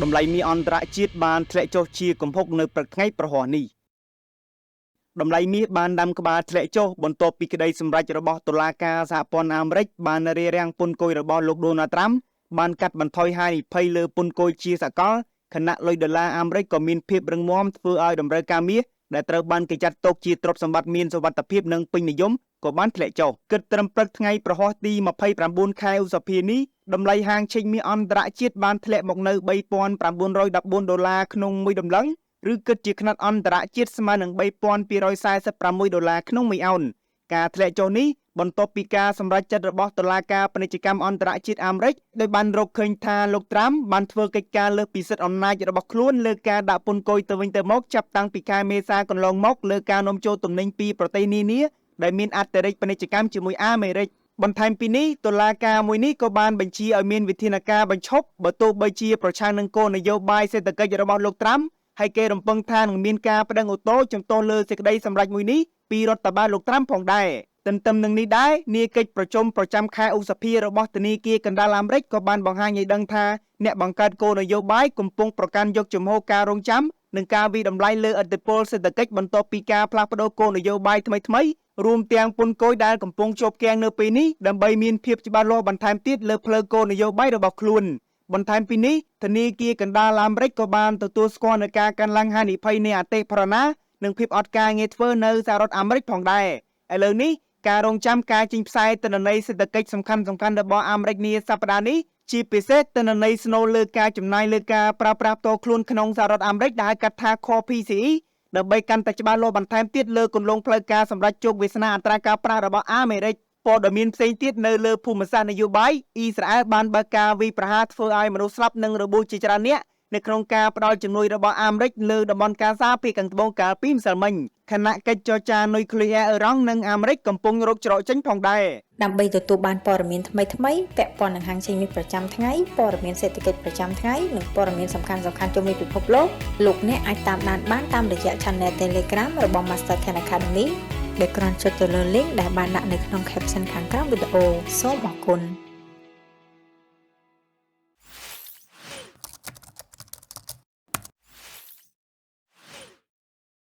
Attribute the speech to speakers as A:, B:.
A: តម្លៃមាសអន្តរជាតិបានធ្លាក់ចុះជាគំហុកនៅព្រឹកថ្ងៃព្រហស្បតិ៍នេះតម្លៃមាសបានដាំក្បាលធ្លាក់ចុះបន្ទាប់ពីក្តីសម្រេចរបស់តុលាការសហព័ន្ធអាមេរិកបានរារាំងពន្ធគយរបស់លោកដូណាល់ត្រាំបានកាត់បន្ថយហានិភ័យលើពន្ធគយជាសកលខណៈលុយដុល្លារអាមេរិកក៏មានភាពរឹងមាំធ្វើឲ្យតម្រូវការមាសដែលត្រូវបានគេចាត់ទុកជាទ្រព្យសម្បត្តិមានសុវត្ថិភាពនិងពេញនិយមក៏បានធ្លាក់ចុះគិតត្រឹមព្រឹកថ្ងៃព្រហស្បតិ៍ទី29ខែឧសភានេះតម្លៃហាងឆេងមាសអន្តរជាតិបានធ្លាក់មកនៅ3914ដុល្លារក្នុងមួយតម្លឹងឬគិតជាខ្នាតអន្តរជាតិស្មើនឹង3246ដុល្លារក្នុងមួយអោនការធ្លាក់ចុះនេះបន្ទាប់ពីការសម្រេចចិត្តរបស់តុលាការពាណិជ្ជកម្មអន្តរជាតិអាមេរិកដោយបានរកឃើញថាលោកត្រាំបានធ្វើកិច្ចការលើសពីសិទ្ធិអំណាចរបស់ខ្លួនលើការដាក់ពន្ធគយទៅវិញទៅមកចាប់តាំងពីខែមេសាកន្លងមកលើការនាំចូលទំនិញពីប្រទេសនានាដែលមានអតិរេកពាណិជ្ជកម្មជាមួយអាមេរិកបន្ថែមពីនេះតុលាការមួយនេះក៏បានបញ្ជាឲ្យមានវិធានការបញ្ឈប់បើទោះបីជាប្រឆាំងនឹងគោលនយោបាយសេដ្ឋកិច្ចរបស់លោកត្រាំហើយគេរំពឹងថានឹងមានការប្តឹងឧទ្ធរណ៍ជំទាស់លើសេចក្តីសម្រេចមួយនេះពីរដ្ឋបាលលោកត្រាំផងដែរទន្ទឹមនឹងនេះដែរនាកិច្ចប្រជុំប្រចាំខែឧសភារបស់ធនាគារកណ្ដាលអាមេរិកក៏បានបង្ហាញឲ្យដឹងថាអ្នកបង្កើតគោលនយោបាយកំពុងប្រកាន់យកជំហរការរងចាំនិងការវាយតម្លៃលើឥទ្ធិពលសេដ្ឋកិច្ចបន្ទាប់ពីការផ្លាស់ប្តូរគោលនយោបាយថ្មីៗរួមទាំងពន្ធគយដែលកំពុងជាប់គាំងនៅពេលនេះដើម្បីមានភាពច្បាស់លាស់បន្ថែមទៀតលើផ្លូវគោលនយោបាយរបស់ខ្លួនបន្ថែមពីនេះធនាគារកណ្ដាលអាមេរិកក៏បានទទួលស្គាល់នូវការកើនឡើងហានិភ័យនៃអតិផរណានិងភាពអត់ការងារធ្វើនៅសហរដ្ឋអាមេរិកផងដែរឥឡូវនេះការរងចាំការចេញផ្សាយទិន្នន័យសេដ្ឋកិច្ចសំខាន់ៗរបស់អាមេរិកនាសប្តាហ៍នេះជាពិសេសទិន្នន័យស្នូលលើការចំណាយលើការប្រើប្រាស់ផ្ទាល់ខ្លួនក្នុងសហរដ្ឋអាមេរិកដែលហៅកាត់ថា Core PCE ដើម្បីកាន់តែច្បាស់លាស់បន្ថែមទៀតលើគន្លងផ្លូវការសម្រេចជោគវាសនាអត្រាការប្រាក់របស់អាមេរិកព័ត៌មានផ្សេងទៀតនៅលើភូមិសាស្ត្រនយោបាយអ៊ីស្រាអែលបានបើកការវាយប្រហារធ្វើឲ្យមនុស្សស្លាប់និងរបួសជាច្រើនអ្នកនៅក្នុងការផ្ដល់ជំនួយរបស់អាមេរិកលើតំបន់កាហ្សាភាគខាងត្បូងកាលពីម្សិលមិញខណៈកិច្ចចរចានុយក្លេអ៊ែរអ៊ីរ៉ង់និងអាមេរិកកំពុងរកច្រកចេញផងដែរ
B: ដើម្បីទទួលបានព័ត៌មានថ្មីៗពាក់ព័ន្ធនឹងហាងឆេងមាសប្រចាំថ្ងៃព័ត៌មានសេដ្ឋកិច្ចប្រចាំថ្ងៃនិងព័ត៌មានសំខាន់ៗជុំវិញពិភពលោកលោកអ្នកអាចតាមដានបានតាមរយៈ Channel Telegram របស់ Master Khan Academy ដោយគ្រាន់ចុចទៅលើ link ដែលបានដាក់នៅក្នុង caption ខាងក្រោមវីដេអូសូមអរគុណ។